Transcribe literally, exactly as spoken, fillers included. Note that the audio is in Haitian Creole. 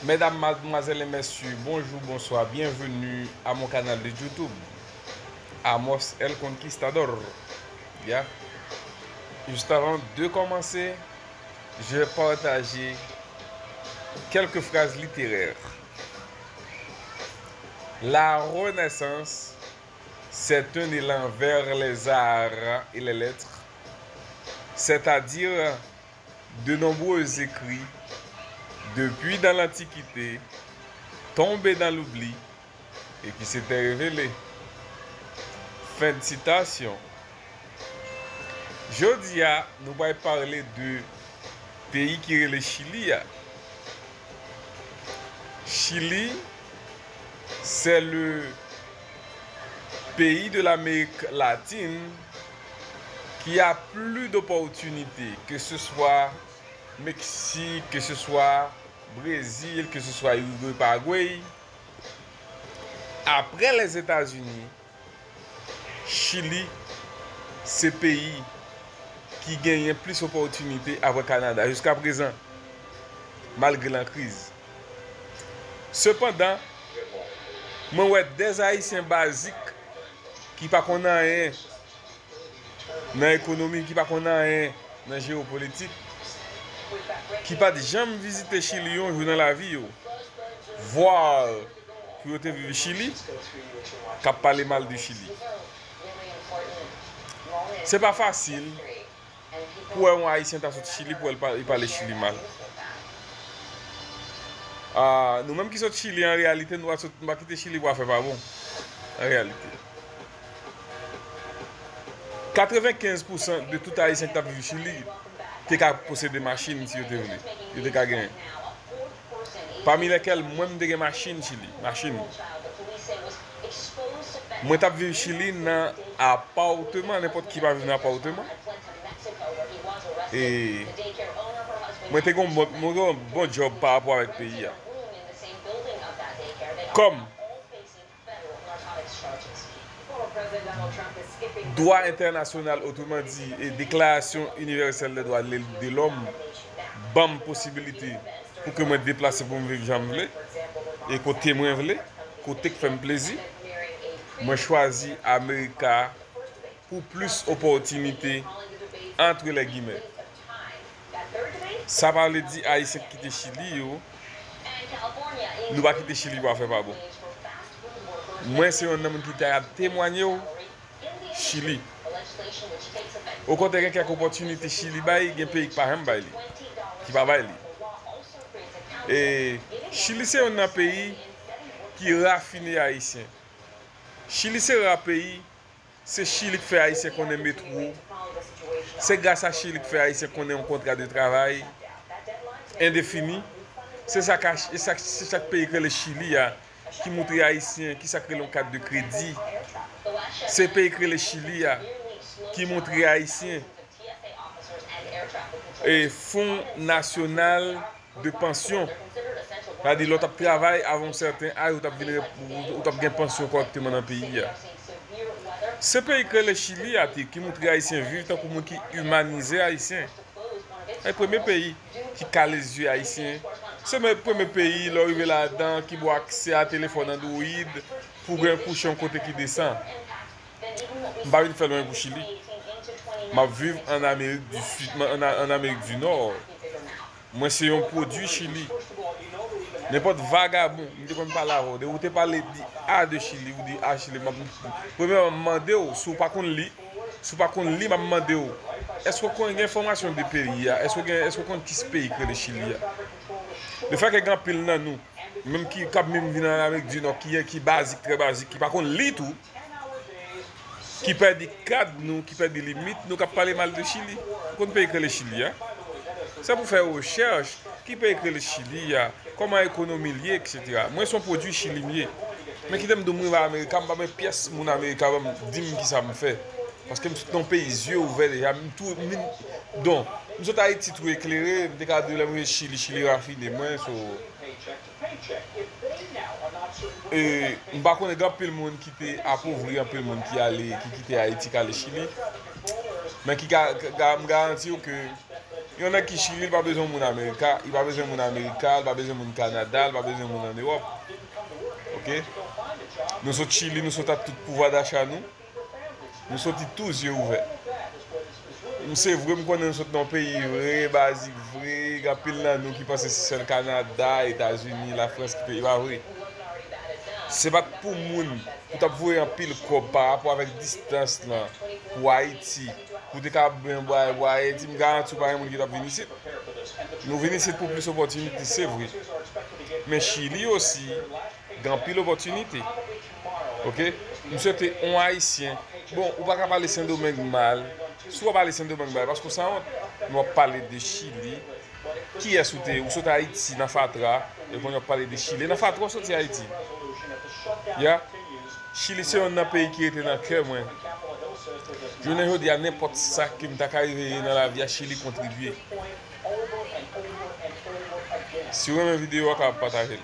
Mesdames, mademoiselles et messieurs, bonjour, bonsoir, bienvenue à mon canal de YouTube, Amos El Conquistador. Ya. Juste avant de commencer, je vais partager quelques phrases littéraires. La Renaissance, c'est un élan vers les arts et les lettres, c'est-à-dire de nombreux écrits depuis dans l'Antiquité tombés dans l'oubli et qui s'étaient révélés. Fin de citation. Jodi a, nou pral pale de peyi ki rele Chili a. Chili, c'est le pays de l'Amérique latine qui a plus d'opportunités, que ce soit Mexique, que ce soit Brésil, que ce soit Uruguay, Paraguay. Après les États-Unis, Chili se peyi ki genyen plis opòtinite apre Kanada jiska prezan, malgre l an kriz. Sepandan, mwen wè dè Ayisyen bazik ki pa konn anyen nan ekonomi, ki pa konn anyen nan jewopolitik, ki pa t janm vizite Chili yon jou nan lavi yo, vwa pou yo te viv Chili, k ap pale mal de Chili. Se pa fasil pou wè yon Ayisyen ta sot Chili pou wè l pa-, li pale Chili mal. Ah, nou menm ki sot Chili, an reyalite, nou pa sot, nou pa kite Chili pou afè pa bon. An reyalite. Katrevenkenz pousan de tout Ayisyen ki t ap viv Chili te ka posede machin si yo te vle. Yo te ka genyen. Pami lèkèl mwen, m te gen machin Chili. Machin. Mwen t ap viv Chili nan apatman, nenpòt ki pa viv nan apatman. E mwen te gen yon bon, mwen gen yon bon djòb pa rapò avèk peyi a. Kòm dwa entènasyonal, otreman di, e Deklarasyon Inivèsèl dè Dwa de, de Lòm, ban m posibilite pou ke mwen deplase pou m viv jan m vle, e kote mwen vle, kote k fè m plezi. Mwen chwazi Amerika pou plis opòtinite, antre lè gimè. Sa pa vle di Ayisyen k kite Chili yo, nou pa kite Chili pou afè pa bon. Mwen se yonn nan moun ki ta ap temwanye w Chili. Okontrè, gen kèk opòtinite Chili bay, gen peyi ki pa janm bay li, ki pa bay li. E Chili se yonn nan peyi ki rafine Ayisyen. Chili se ra peyi Se Chili k fè Ayisyen konnen metwo. Se gras a Chili k fè Ayisyen konnen yon kontra de travay endefini. Se sa k ach-, e sa, se sa k peyi k rele Chili a ki montre Ayisyen ki sa k rele yon kat de kredi. Se peyi k rele Chili a ki montre Ayisyen e Fon Nasyonal de Pansyon. Sa di, lè w t ap travay avan yon sèten aj, ou t ap vin rep-, ou, ou t ap gen pansyon kòrèkteman nan peyi a. Se peyi k rele Chili a te, ki montre Ayisyen viv tankou moun ki imanize Ayisyen. E premye peyi ki kale zye Ayisyen. Se men premye peyi, lè w rive ladan, ki ba w aksè a telefòn Android, pou gen kouche yon kote ki desan. M pa vin fè lwen pou Chili. M ap viv ann Amerik di Sid, ann, ann Amerik di Nò. Mwen se yon pwodui Chili. Nenpòt vagabon, m te konn pale avè w, depi w te pale di A de Chili, ou di A Chili, m ap, premyèman, m mande w, si w pa konn li, si w pa konn li, m ap mande w, èske w konn gen enfòmasyon de peyi a? Èske w gen, èske w konn ki peyi k rele Chili a? Lefètke gen anpil nan nou, menm ki, k ap menm vin ann Amerik di Nò, ki, ki bazik, trè bazik, ki pa konn li tou, ki pèdi kad nou, ki pèdi limit nou, k ap pale mal de Chili. Ou konn peyi k rele Chili a? Se pou fè rechèch, ki peyi k rele Chili a, kòman ekonomi l ye, etsetera. Mwen se yon pwodui Chili m ye. Men kite m di w, m rive Amerika, m pa bezwen pyès moun Amerika ban m, di m kisa m fè. Paske m sot nan yon peyi zye ouvè deja, m tou, m vin, don, m sot Ayiti tou eklere, m te ka di w lè m rive Chili, Chili rafine mwen, so, E, m pa konnen, gen anpil moun ki te apovri, anpil moun ki ale, ki kite Ayiti, k ale Chili. Men ki ga-, ga-, m garanti w ke Yon nèg ki Chili, li pa bezwen moun Amerika, li pa bezwen moun Amerika, li pa bezwen moun Kanada, li pa bezwen moun ann Ewòp. Oke? Nou sot Chili, nou sot ak tout pouvwa dacha nou. Nou soti tou zye ouvè. M se vre, m konnen nou sot nan yon peyi vre, bazik vre, gen anpil nan nou ki panse se sèl Kanada, Etazini, Lafrans ki peyi, pa vre. Se pa t pou moun, pou t ap voye anpil kòb pa rapò avèk distans lan, pou Ayiti, pou te ka byen bwaye, bwaye, di m garanti w pa gen moun ki t ap vin isit. Nou vin isit pou plis opòtinite, se vre. Men Chili osi, gen anpil opòtinite. Oke? M swete yon Ayisyen, bon, ou pa ka pale Sendomeng mal. Si w ap pale Sendomeng mal, paske w sanwont. Men w ap pale de Chili. Kiyès ou te ye? Ou sot Ayiti, nan fatra, e kounye a w ap pale de Chili. Nan fatra w soti Ayiti. Ya? Chili se yonn nan peyi ki rete nan kè mwen. Jounen jodi a, nenpòt sa ke m ta ka rive ye nan lavi a, Chili kontribye. Si w renmen videyo a, w kapab pataje l.